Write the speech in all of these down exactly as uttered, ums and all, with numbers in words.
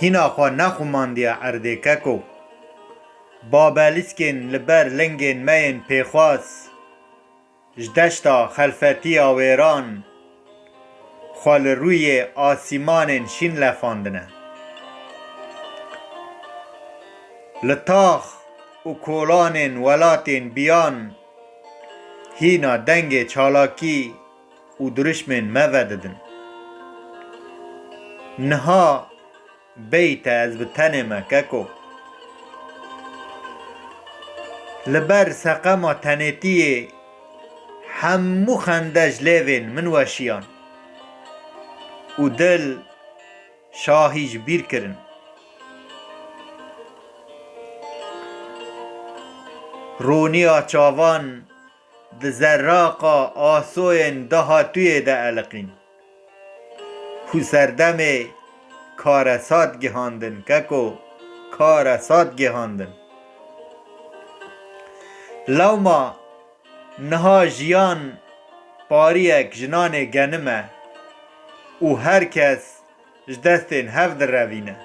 Hîna xwe nexumandiye erdê keko. Babelîskên li ber lingên me yên pêxwas, ji deşta xelfetiya wêran, xwe li rûyê asîmanên şîn lefandine. Li tax û kolanên welatên biyan hîna dengê çalakî û dirişmên me vedidin. Niha beyte ez bi tenê me keko. Li ber seqema tenêtiyê hemû xende ji lêvên min weşiyan û dil şahî ji bîr kirin. Rûniya çavan di zerraqa asoyên dahatûyê de eliqîn. Hû serdemê karesat gihandin, keko, karesat gihandin. Lewma niha jiyan pariyek ji nanê genim e û her kes ji destên hev direvîne.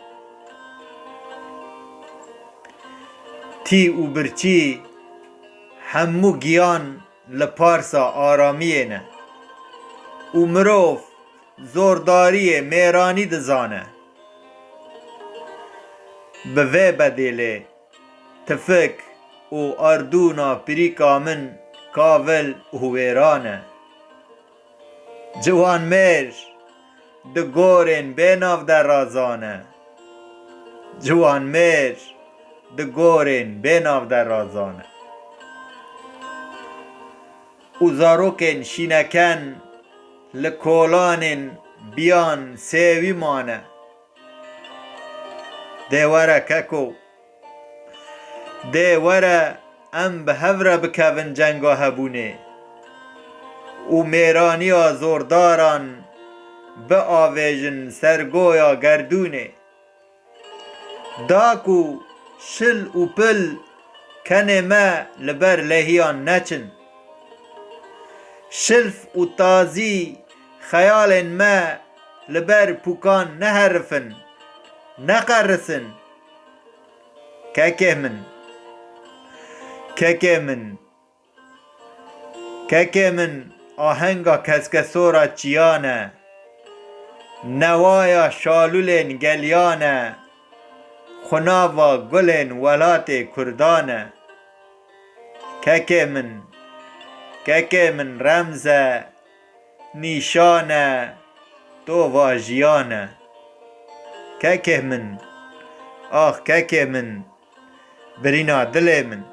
Tî û birçî hemû giyan li parsa aramiyê ne û mirov zordariyê mêranî dizane. Bi vê bedêlê tifik û ardûna pirîka min kavil û wêran e. Ciwanmêr di gorên bênav de razan e. Ciwanmêr di gorên bênav de razan e. Û zarokên şîneken li kolanên biyan sêwî mane. Dê were keko. Dê were em bi hev re bikevin cenga hebûnê û mêraniya zordaran biavêjin ser goya gerdûnê. Da ku şil û pil kenê me li ber lehiyan neçin. Şilf û tazî xeyalên me li ber pûkan neherifin, neqerisin. Kekê min, kekê min, kekê min ahenga keskesora çiyan e, newaya şalûlên geliyan e, xunava gulên welatê kurdan e. Kekê min, kekê min remz e, nîşan e, tova jiyan e. Kekê min, ax kekê min, birîna dilê min.